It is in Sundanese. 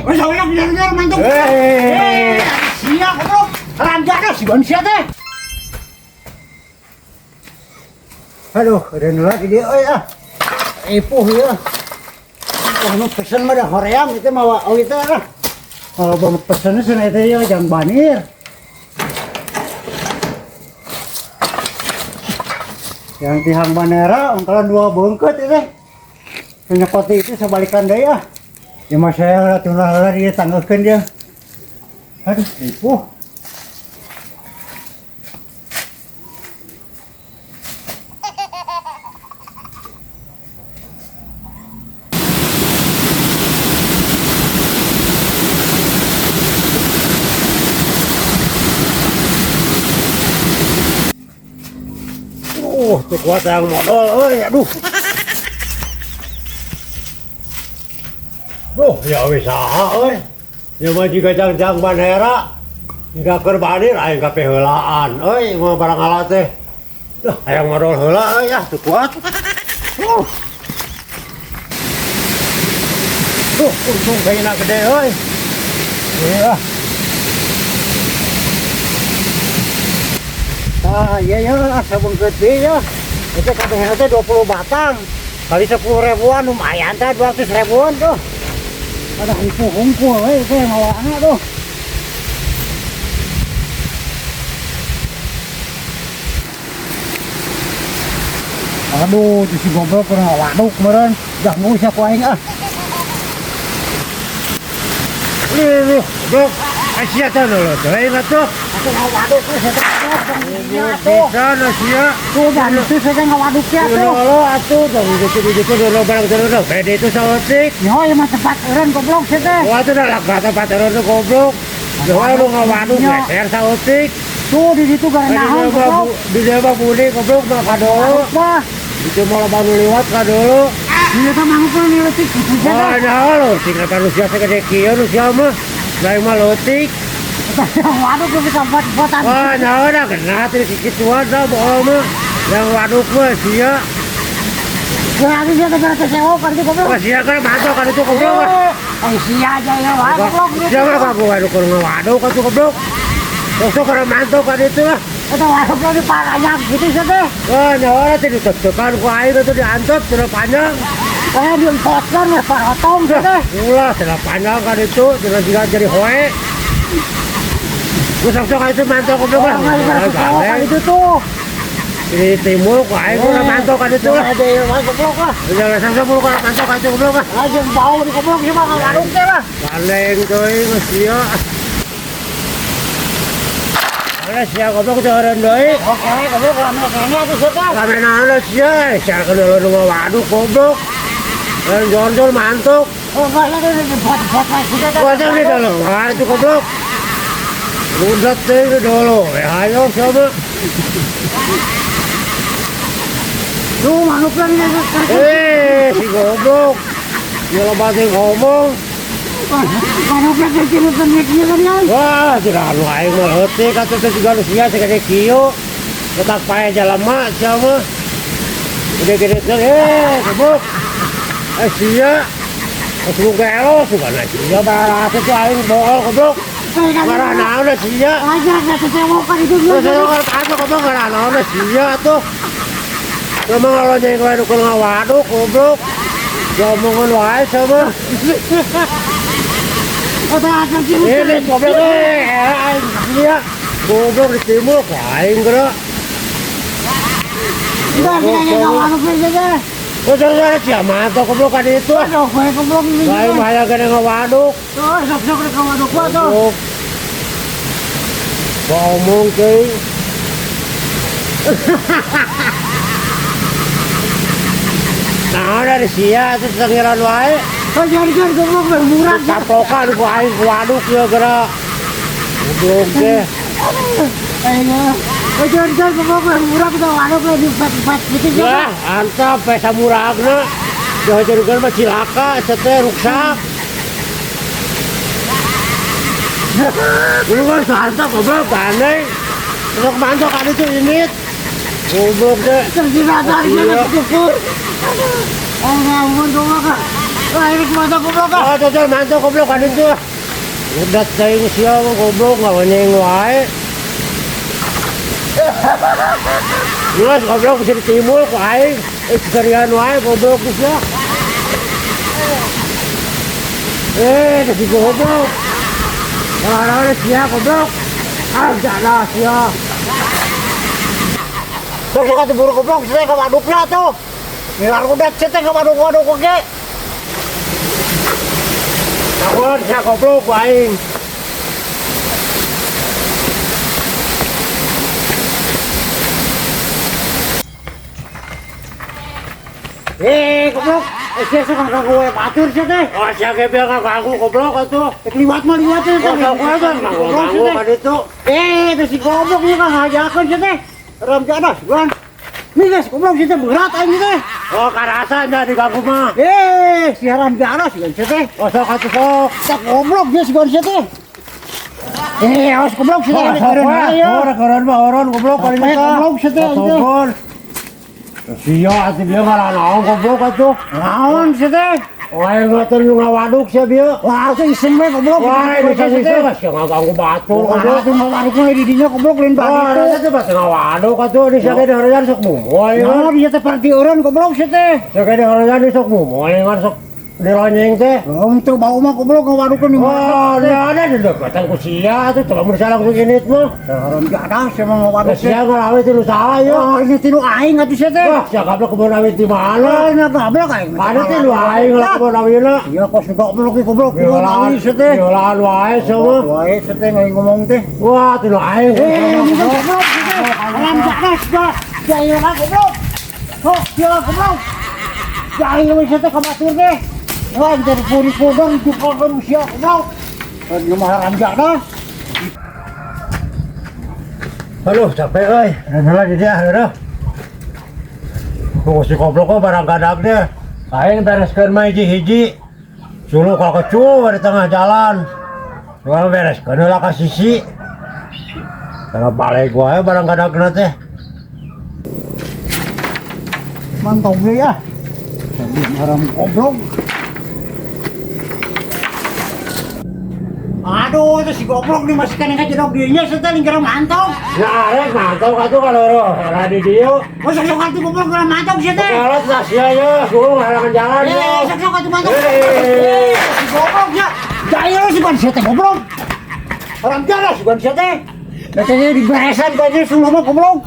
Wes awak biar mantuk. Eh. Sia goblok. Ranjana si sia teh. Aduh, keren lagi dia euy ah. Ipuh ya. Oh, nu pesen mah da hoream itu mawa awi teh ah. Kalau bang pesen cenah itu ya jang banir. Yang tihang bandera ungkalan dua bengket itu. Penyekoti itu sebalikan deui ah. Ya mah saya tunah heula dia tanggekeun dia. Aduh, ipuh. Tuh kuat yang modal euy, aduh. Duh, ya wis saha euy. Ya mah jiga jang-jang bandera. Jiga keur banir aing kapeheulaan euy mah barang alat teh. Duh, hayang modal heula euy ah teu kuat. Duh, untung kayakna gede euy. Iya. Ah, iya ya, sabengkeut deui ya. Itu kabehna teh 20 batang. Kali 10 ribuan lumayan teh 200 ribuan tuh. Ada hipu hungkul we teh mawana tuh. Aduh, si goblok pernah waduk meureun. Dah ngusah ku aing ah. Lih, goblok. Asia teh lho, teh atuh. Atuh ngawaduk we saya teh. Tuh. Bisa sia. Tuh dan itu saya ngawaduk ya tuh. Lho atuh, gitu dulu barang terus. Bede itu saeutik. Yo, ya mah tempat eureun goblok sia teh. Wah, itu dah tempat eureun goblok. Yo, lu ngawaduk geser saeutik. Tuh di situ gara naon goblok. Di dieu mah budi goblok mah kadolo. Mah. Itu mau baru liwat kadolo. Ieu teh mangkul nih leutik kitu sia. Wah, naon lho, tinggal manusia segede kieu nu sia mah. Lain mah leutik. Waduk lebih tempat buatan. Wah, naon dah kena teh kikituan dah bohong mah. Yang waduk mah sia. Berarti dia teh gara sewok kan itu goblok. Wah, sia kan mantok kan itu goblok. Eh, sia aja ya waduk goblok. Sia mah aku waduk kalau waduk kan itu goblok. Sok karena mantok kan itu lah. Itu waduk di panjang gitu sih teh. Wah, nyawa teh ditekan ku air itu diantep sudah panjang. Eh, diempotkan ya parotong sih teh. Ulah, sudah panjang kan itu, sudah juga jadi hoe. Gua sok-sok itu mantok goblok lah. Oh, itu tuh. Di timur ku aing udah mantok kan itu lah. Ada yang goblok lah. Jangan sok-sok mulu kalau mantok kan itu goblok lah. Aja bau di goblok sih mah waduk teh lah. Baleng teuing sia. Ada sia goblok teh eureun deui. Oke, goblok rame kene atuh sia teh. Rame naon sia, sia kana nu waduk goblok. Dan jor-jor mantok. Oh, enggak lah buat-buat lagi teh. Wah, di dalam. Wah, itu goblok. Rudat teh dulu. Ya ayo siapa? Tuh manuk lagi. Eh, si goblok. Dia loba teh ngomong. Manuk lagi kecil kecil kan ya. Wah, tidak anu aing mah leutik atuh teh siga sia segede kieu. Letak pae jalema sia mah. Gede-gede teh eh goblok. Eh sia. Geus gelo sugana sia barang teh aing bohong goblok. Marah naon sia. Aja enggak sesewokan itu. Sesewokan atuh goblok marah naon sia atuh. Lama ngalonyeng wae nu ngawaduk goblok. Diomongan wae sama. Ini goblok aing sia. Goblok di timur aing geura. Enggak ngawaduk teh. Oh, jangan sia mantok goblok kan itu. Aduh, gue goblok ini. Lain bahaya kena ngawaduk. Tuh, sok-sok kena ngawaduk mah tuh. Ngomong teuing. Nah, dari sia itu tengiran wae. Oh, jangan goblok bermurah. Taplokan ku aing ku waduk ya geura. Goblok teh. Ayo. Oh, jangan goblok bermurah kita waduk di empat gitu ya. Wah, antap pe samuragna. Dihajarkeun mah cilaka, teh ruksak. Lu kan santap goblok gandeng. Sok mantok kan itu ini. Goblok teh. Terjebak dari mana cukur. Oh, ngamun goblok. Wah, ini mantap goblok ah. Oh, total mantap goblok kan itu. Udah teuing sia mah goblok ngawanyeng wae. Jelas goblok bisa ditimbul ku aing. Eh keserian wae goblok sia. Eh, si goblok. Kalau sia goblok. Ah, jadah sia. Terus suka diburu goblok sia ka wadukna tuh. Ngilar udah sia teh ka waduk-waduk oge. Takut sia goblok ku aing. Eh, goblok. Eh, sia suka ngaganggu we batur sia teh. Oh, sia ge biar ngaganggu goblok atuh. Rek liwat mah liwat sia teh. Oh, sok wae kan ngaganggu kan itu. Eh, itu si goblok ieu kan ngajakeun sia teh. Ram jadas, bulan. Nih guys, goblok sia teh berat aing teh. Oh, karasa nya diganggu mah. Eh, si haram jadas sia teh. Oh, sok atuh sok. Tak goblok dia si sia teh. Eh, awas goblok sia teh. Oh, sok wae. Oh, keureun mah eureun goblok kali Apa itu. goblok sia teh? Tokon. Sia atuh bieu ngaranaon goblok atuh. Naon sia teh? Wah, aing teh nu ngawaduk sia bieu. Wah, atuh iseng we goblok. Wah, bisa bisa sia ngaganggu batur Wah, goblok. atuh ngawadukna di dinya goblok lain Wah, batu. rasa teh pasti ngawaduk atuh di sia ge dihorean sok mumoy. Naon dia teh parti eureun goblok sia teh. Sia ge dihorean sok mumoy ngan sok dironyeng teh. Oh, teu bau mah goblok ngawadukna di Wah, dia ada di deketan ku sia atuh coba mun langsung init mah. Haram jadah sia mah ngawaduk teh. Sia ngalawe ti nu saha ieu? Wah, ini tinu aing atuh sia teh. Wah, sia gablek kebon awit di mana? Ah, nya gablek aing. Ada teh nu aing lah kebon awina. Iya kos goblok ieu goblok kebon awi sia teh. Diolah wae sia mah. Wae sia teh ngomong teh. Wah, teh nu aing. Eh, ini goblok sia teh. Haram jadah sia. Sia ieu mah goblok. Sok sia goblok. Sia ieu sia teh ka batur teh. Wah, jadi puri-pudong jukokeun sia goblok. Nu mah haram jadah. Aduh, capek euy. Ada lagi dia, aduh. Tunggu si goblok kok barang gadag deh. Aing bereskeun mah hiji-hiji. Suluh ka kecu di tengah jalan. Cuma bereskeun heula ka sisi. Karena balik wae barang gadagna teh. Mantap ge ya. Haram goblok. Aduh, itu si goblok nih masih kena kejedok dirinya setelah lingkaran mantau. Ya arek mantau atuh kalau ora di dieu. Oh, sok-sok atuh goblok geura mantau sia teh. Kalau tah sia ye, suluh ngahalangan jalan ye. Eh, sok-sok atuh mantau. Eh. Si goblok ya. Jaya si ban sia teh goblok. Orang jalan si ban sia teh. Katanya diberesan kayaknya suluh mah goblok.